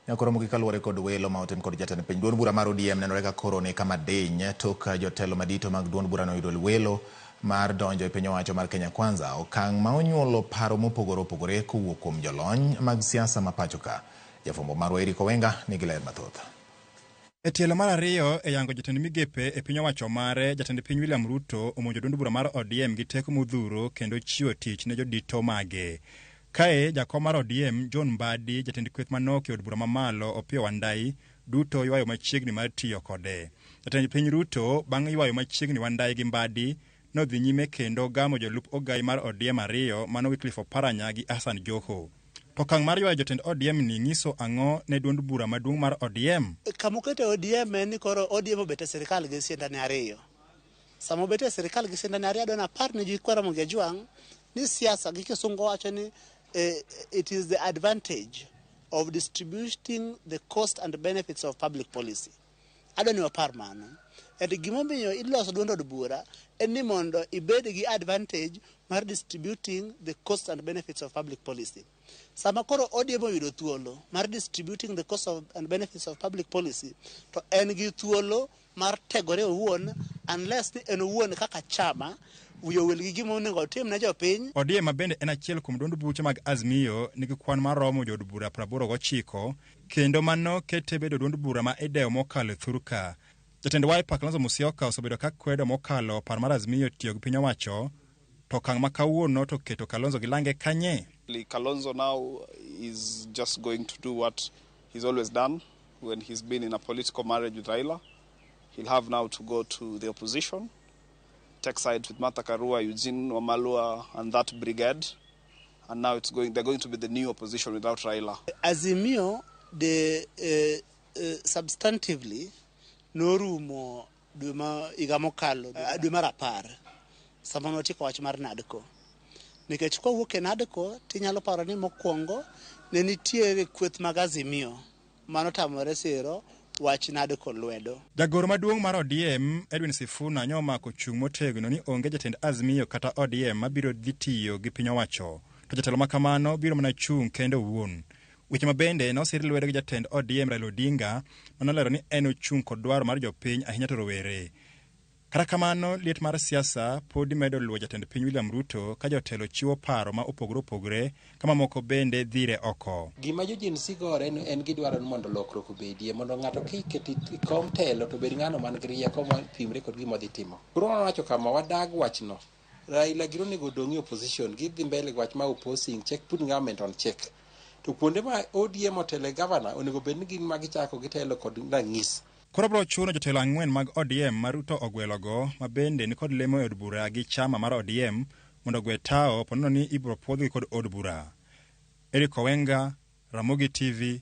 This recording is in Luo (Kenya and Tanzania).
Nyakoromo gi kaluwore kod welo ma otim kod jatend piny. Duond bura mar ODM nenore ka koro ni kama diny tok ka jotelo madito mag duond burano oyudo welo mar donjo e piny owacho mar Kenya Kwanza. Okang' ma onyuolo paro mopogore opogore kowuok kuom jolony mag siasa ma pacho ka. Jafwambo marwa Eric Owenga nigi ler mathoth. E tielo mar ariyo e yango jatend migepe e piny owacho mare, jatend piny William Ruto omonjo duond bura mar ODM gi teko modhuro kendo chiwo tich ne jodito mage. Kae, jakom mar ODM, John Mbadi, jatend kweth manok e od bura mamalo, Opiyo Wandayi, duto ywayo machiegni mar tiyo kode. Jatend piny Ruto, bang' ywayo machiegni Wandayi gi Mbadi, nodhi nyime kendo gamo jolup ogai mar ODM ariyo mano Wycliffe Oparanya gi Hassan Joho. To okang' mar ywayo jotend ODM ni nyiso ang'o ne duond bura maduong' mar ODM? Kama okete ODM en ni koro ODM obet e sirikal gi siendane ariyo. Sama obet e sirikal gi siendane ariyo adwa ni apar ne ji Ramogi Ajwang' ni siasa gi kisungu wacho ni it is the advantage of distributing the cost and benefits of public policy. Adwa ni wapar mano. And gimomiyo iloso duond od bura en ni mondo ibed gi advantage mar distributing the cost and benefits of public policy. Sama koro ODM oyudo thuolo mar distributing the cost of and benefits of public policy, to en gi thuolo mar tegore owuon unless ni en owuon kaka chama wiye owil gi gima onego otim ne jopiny. ODM ma bende en achiel kuom duond buche mag Azimio nigi kwan maromo jood bura 89 kendo mano kete bedo duond bura ma idewo mokalo e thurka. Jatend Wiper Kalonzo Musyoka osebedo ka kwedo mokalo paro mar Azimio tiyo gi piny owacho to okang' ma kawuono to keto Kalonzo gi lange kanye? Kalonzo now is just going to do what he's always done when he's been in a political marriage with Raila. He'll have now to go to the opposition, take sides with Martha Karua, Eugene Wamalwa, and that brigade. And now they're going to be the new opposition without Raila. Azimio, the substantively, norumo dwe ma higa mokalo, dwe mar 10, sama notieko wach mar NADCO. Nikech kowuok e NADCO, tinyalo paro ni mokwongo ne nitiere kweth mag Azimio manotamore siro wach NADCO lwedo. Jagoro maduong' mar ODM Edwin Sifuna nyo omako chung' motegno ni onge jatend Azimio kata ODM mabiro dhi tiyo gi piny owacho, to jatelo ma kamano biro mana chung' kende owuon. Weche ma bende nosir lwedo gi jatend ODM Raila Odinga manolero ni en ochung' kod dwaro mar jopiny ahinya to rowere. Kata kamano, liet mar siasa podi medo luwo jatend piny William Ruto ka jotelo chiwo paro ma opogore opogore ka mamoko bende dhire oko. Gima jo Gen Z gore en gidwaro ni mondo lokruok obedie, mondo ng'ato kiketi kom telo to bed ng'ano man gi rieko ma pimre kod gima odhi timo. Koro wawacho kama, wadag wachno. Raila giro onego odong' e opposition, gidhi mbele gi wach ma opposing check, put government on check. To kuonde ma ODM otele governor, onego bed ni gin ma gichako gitelo kod rang'is. Koro biro chuno jotelo 4 mag ODM ma Ruto ogwelogo ma bende nikod lemo e od bura gi chama mar ODM mondo ogwe tao ponono ni ibiro puodhgi kod od bura. Eric Owenga, Ramogi TV,